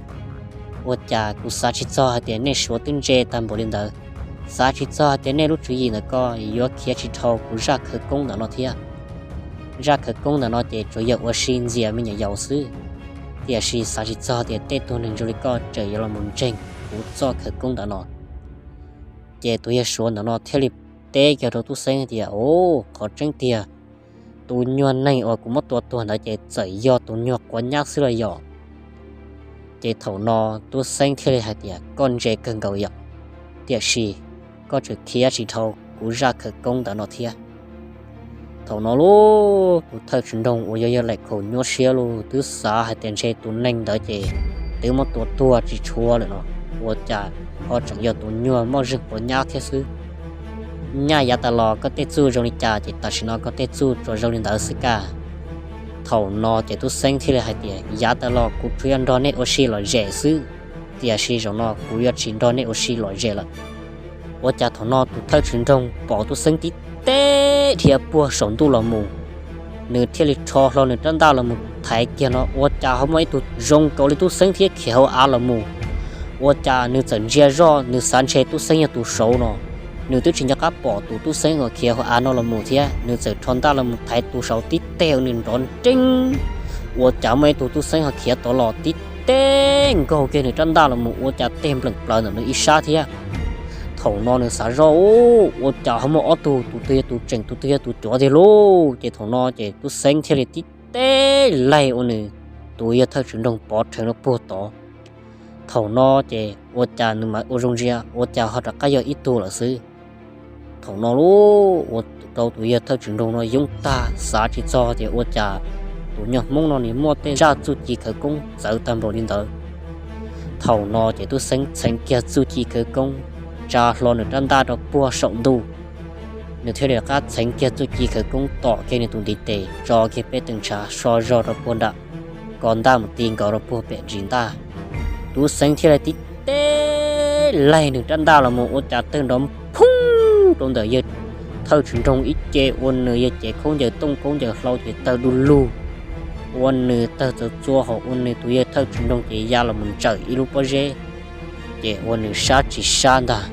Ua cas kuv xav tsis txog hais tias nej suav twb ntse tag npaum li ntawd, xav tsis txog hais tias nej lub tswv yim ntawm koj yuav khiav tsis dhau kuv zaj khawv koob ntawm no thiab. Zaj khawv koob ntawm no ces tsuas yog ua si ntxias me nyuam yaus xwb, tiam sis xav tsis txog tias tej tug neeg zoo li koj tseem yuav los mus ntseeg kuv txoj khawv koob ntawm no. Ces tus yawg suav ntawm no thiaj li teb kiag rau Tub Xeeb tias, o, qhov tseeb tiag, tus nyuag neeg uas kuv muab tua tuag ntawd ces txawm yog tus nyuag quav nyab xwb los yog? Ces thaum no Tub Xeeb thiaj li hais tias, koj ntse kawg nkaus yom, tiam sis koj tseem khiav tsis dhau kuv zaj khawv koob ntawm no thiab. Thaum no lauj, tus thawj tswv nroog uas yog yawg laim khum nyuaj siab lauj, twb xav hais tias ntshe tus neeg ntawd ces twb muab tua tuag tsis tshua lawm no, ua cas ho tseem yog tus nyuag moj zeeg quav nyab thiab xwb. Nyaj yav tas los koj tej txuj zoo li cas ces tam sim no koj tej txuj tsuas zoo li ntawd xwb kaj. Thaum no ces Tub Xeeb thiaj li hais tias, yav tas los kuv tsuas yog nrog nej ua si lom zem xwb, tiam sis zaum no kuv yuav tsis nrog nej ua si lom zem lawm. Ua cas thaum no tus thawj tswv nroog pom Tub Xeeb tib teb dhia puag saum ntuj los mus, nws thiaj li rho hlo nws rab ntaj los mus thaiv kiag no ua cas ho muaj ib tug zoo nkaus li Tub Xeeb thiab khiav hauv av los mus. Ua cas nws txawm ntsia zoj nws xav ntshe Tub Xeeb yog tus saud no, nws twb tsis nco qab pom tus Tub Xeeb uas khiav hauv av no los mus thiab, nws txawm rho ntaj los mus thaiv tus saud tib teg uas nws nrov nreeb. Ua cas muaj ib tug Tub Xeeb ho khiav tod los tib teg nkaug kiag nws rab ntaj los mus ua cas teg npleem plaws ntawm nws ib sab thiab. Thaum no nws xav zoj, ua cas ho muaj ob tug, tus twg yog tus tseem tus twg yog tus cuav tiag lauj. Ces thaum no ces Tub Xeeb thiaj li tib teg laig ua nws tus yawg thawj tswv nroog pov rheev rau puag tod. Thaum no ces ua cas nws mam ua zoo ntsia ua cas ho rov qab yog ib tug lawm xwb. Thaum no lauj, ua rau tus yawg thawj tswv nroog no yoob tag xav tsis txog tias ua cas tus nyuag Hmoob no nws muaj tej zaj txuj ci khawv koob txawv tag npaum li ntawd. Thaum no ces Tub Xeeb txheev kiag txuj ci khawv koob, tsa hlo nws rab ntaj rau puag saum ntuj. Nws thiaj li rov qab txheev kiag txuj ci khawv koob tom kiag nws tus ntiv tes tso kiag peb tee ntshav so zog rau puag nram ko ntaj mus ti nkaus rau puag pem ntsis ntaj. Tub Xeeb thiaj li tib teg laig nws rab ntaj los mus ua cas tawg nrov phoob rau ntawm yawg thawj tswv nroog ib ce, ua nws yawg cev khaub ncaws tooj khaub ncaws hlau ces tawg du lug, ua nws tawg txawv txua hos ua nws tus yawg thawj tswv nroog ces ya los mus ntsawm ib lub pob zeb, ces ua nws sab tsis sab ntag.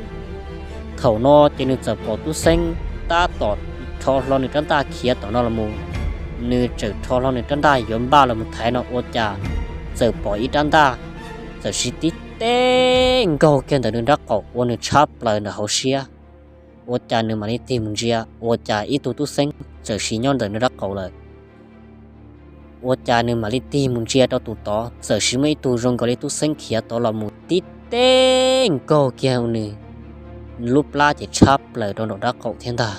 Thaum no ces nws txawm pom Tub Xeeb tab tom rho hlo nws rab ntaj khiav tom no los mus, nws txawm rho hlo nws rab ntaj yuav npaj los mus thaiv no ua cas txawm pom ib rab ntaj txawm siv tib teg nkaug kiag ntawm nws rab qaum ua nws tshab plaws ntawm hauv siab. Ua cas nws mam li tig mus ntsia ua cas ib tug Tub Xeeb txawm siv nyob ntawm nws rab qaum lawm. Ua cas nws mam li tig mus ntsia rau tus tod txawm siv muaj ib tug zoo nkaus li Tub Xeeb khiav tod los mus tib teg nkaug kiag nws lub plab ces tshab plaws rau nraum rab qaum thiab ntag.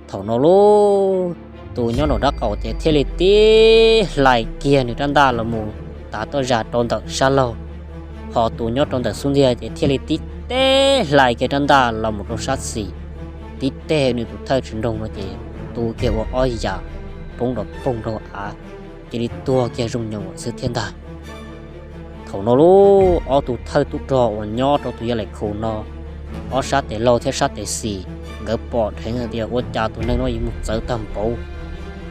Thaum no lauj, tus nyob nraum rab qaum ces thiaj li tib hlais kiag nws rab ntaj los mus tav toj zas rau ntawm sab laug, hos tus nyob rau ntawm xub ntiag ces thiaj li tib teg hlais kiag rab ntaj los mus rau sab xis, tib teg nws tus thawj tswv nroog no ces tu kiag ua ob yam poob rau poog rau av, cia li tuag kiag zoo nyoos xwb thiab ntag. Thaum no lauj, ob tug thawj tub rog uas nyob rau tus yawg laim khum no, ob sab tes laug thiab sab tes xis, nkawd pom dheev tias ua cas tus neeg no yuav mus txawv tag npaum,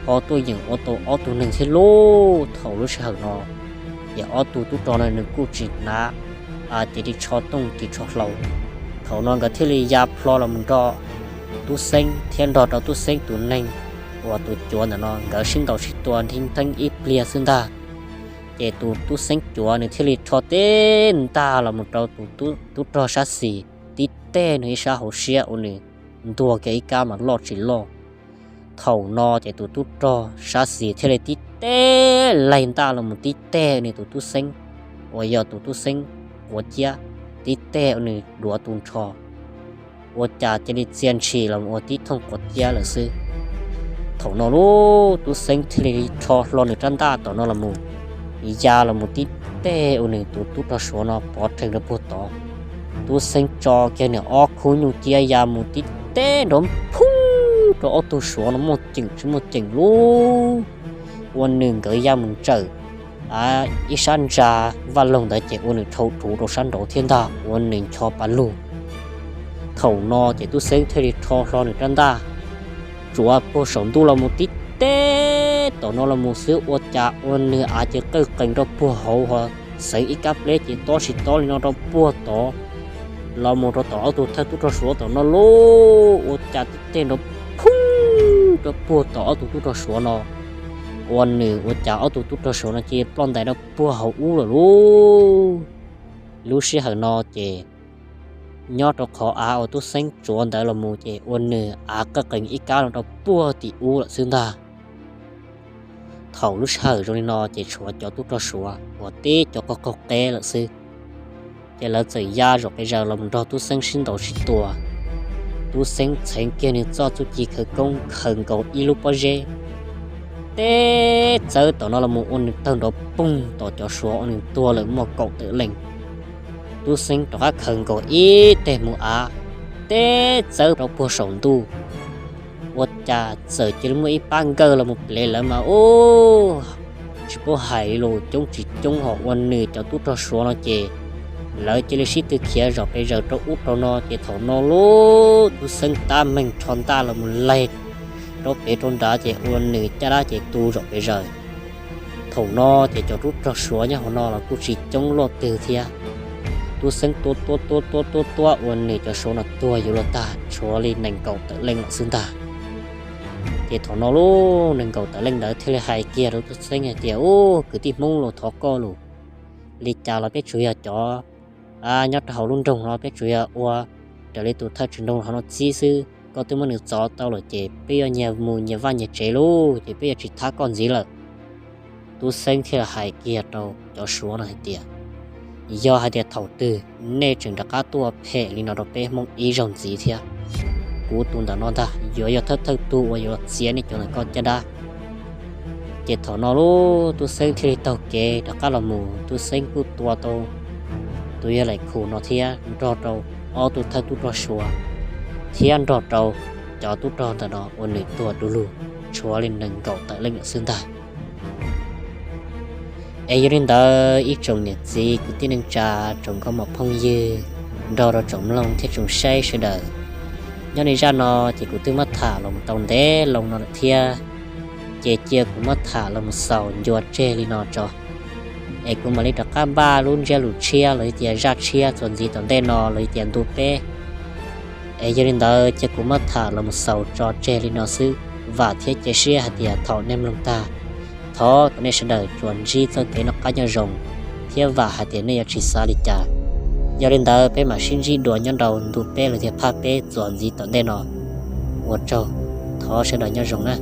ho tuaj yeem ua tau ob tug neeg thiab lauj. Thaum lub sij hawm no ces ob tug tub rog no nws kuj tsis hnav cev ris tsho tooj ris tsho hlau. Thaum no nkawd thiaj li ya plho los mus nrog Tub Xeeb thiab nrog rau Tub Xeeb tus neeg uas tus cuav ntawm no nkawd sib ntaus sib tua nthi theeb ib pliag xwb ntag. Ces tus Tub Xeeb cuav nws thiaj li rho tib ntaj los mus rau tus tub rog sab xis tib teg nws ib sab hauv siab uas nws ntuag kiag ib kab mas loj tsis loj. Thaum no ces tus tub rog sab xis thiaj li tib teg laig ntaj los mus tib teg nws tus Tub Xeeb uas yog tus Tub Xeeb quav ciab, tib teg nws duav tu nrho, ua cas cia li txia ntshis los ua tib thooj quav ciab lawm xwb. Thaum no lub Tub Xeeb thiaj li rho hlo nws rab ntaj tom no los mus, ya los mus tib teg ua nws tus tub rog Suav no pov rhees rau puag tod. Tub Xeeb tso kiag nws ob khub nyuj ciab ya mus tib teg nrov phooj rau ob tug Suav no muaj ceem tsis muaj ceem lub, ua nws nkawd ya mus ntsawm ib sab ntsa vaj loog ntawd ces ua nws dhau rhuv rau sab nraud thiab ntag ua nws ncho pas lug. Thaum no ces Tub Xeeb thiaj li rho hlo nws rab ntaj tsuav puag saum ntuj los mus tib teg tom no los mus xwb ua cas ua nws av cia qawj qees rau puag hauv ho xeev ib kab pleb ces tob tsis tob li no rau puag tod los mus rau tom ob tug thawj tub rog Suav tom no lauj, ua cas tib teg nrov phooj rau puag tom ob tug tub rog Suav no, ua nws ua cas ob tug tub rog Suav no cia li ploj ntais rau puag hauv ub lawm lauj. Lub sij hawm no ces nyob rau qhov av uas Tub Xeeb tsuav ntawd los mus ces ua nws av qawj qees ib kab no rau puag tim ub lawm xwb ntag. Thaum lub sij hawm zoo li no ces tshuav cov tub rog Suav uas tib co qaug qaug qeb lawm xwb. Ces lawv txawm ya zaum qis zaws los nrog Tub Xeeb sib ntaus sib tua. Tub Xeeb txheev kiag nws txoj txuj ci khawv koob khaws nkaus ib lub pob zeb teb txawb tom no los mus ua nws tawg nrov poog tom cov Suav uas nws tuag lawm muaj kaum tawm leej. Tub Xeeb rov qab khaws nkaus ib teg mus av teb txawb rau puag saum ntuj, ua cas txawm cia li muaj ib pab nkawj los mus plev lawv mas ub, tsis paub hais li los coob tsis coob ho ua nws cov tub rog Suav no ces lawv cia li sib tw khiav zaum qis zaws rau ub rau no ces thaum no lub Tub Xeeb tab meeg rho ntaj los mus laig rau pem rau nrad ces ua nws caj dab ces tu zaum qis zaws. Thaum no ces cov tub rog Suav nyob hauv no los kuj tsis coob luaj twg thiab. Tub Xeeb tua tua tua tua tua tua ua nws cov Suav no tuag yuav luag tag tshuav li nees nkaum tawm leej lawm xwb ntag. Ces thaum no lub nees nkaum tawm leej ntawd thiaj li hais kiag rau Tub Xeeb hais tias ub, kwv tij Hmoob los thov koj lus, li cas los peb tsuas yog cov nyob rau hauv lub nroog no peb tsuas yog ua raws li tus thawj tswj nroog hauv no txib xwb, koj twb muab nws txov tau lawm ces peb yuav nyias mus nyias vaj nyias tsev lauj, ces peb yuav tsis thab koj ntxiv lawm. Tub Xeeb thiaj li hais kiag rau cov Suav no hais tias yog hais tias thaum twg nej tseem rov qab tuaj phem li no rau peb Hmoob ib zaug ntxiv thiab, kuv tus ntawm no ntag yuav yog thawj thawj tug uas yuav txiav nej cov ntawm koj caj dab. Ces thaum no lub Tub Xeeb thiaj li taug kev rov qab los mus, Tub Xeeb kuj tua tau tus yawg Laim Khu no thiab nrog rau ob tug thawj tub rog Suav thiab nrog rau cov tub rog ntawm no ua nws tuag du lug tshuav li nees nkaum tawm leej lawm xwb ntag. Es yog li ntawd ib tsoom niam txiv kwv tij neej tsa tsoom nkauj muam phooj ywg nrog rau tsoom mloog thiab tsoom saib sawv daws, nyob li zaj no ces kuv twb muab tham los mus tau ntev loo no lawm thiab, ces cia kuv muab tham los mus xaus ncua tseg li no tso, es kuv mam li rov qab npaj lub ntsiab lus tshiab los yog tias zaj tshiab txuas ntxiv tom ntej no los yog tias ntu peb. Es yog li ntawd cia kuv muab tham los mus xaus tso tseg li no xwb, vam thiab cia siab hais tias thaum nej mloog tag, thov kom nej sawv daws tsuas ntsib txoj kev noj qab nyob zoo, thiab vam hais tias nej yuav tsis xav li cas. Yog li ntawd peb mam sib ntsib dua nyob rau ntu peb los tias phaj peb txuas ntxiv tom ntej no. Ua tsaug, thov sawv daws nyob zoo na.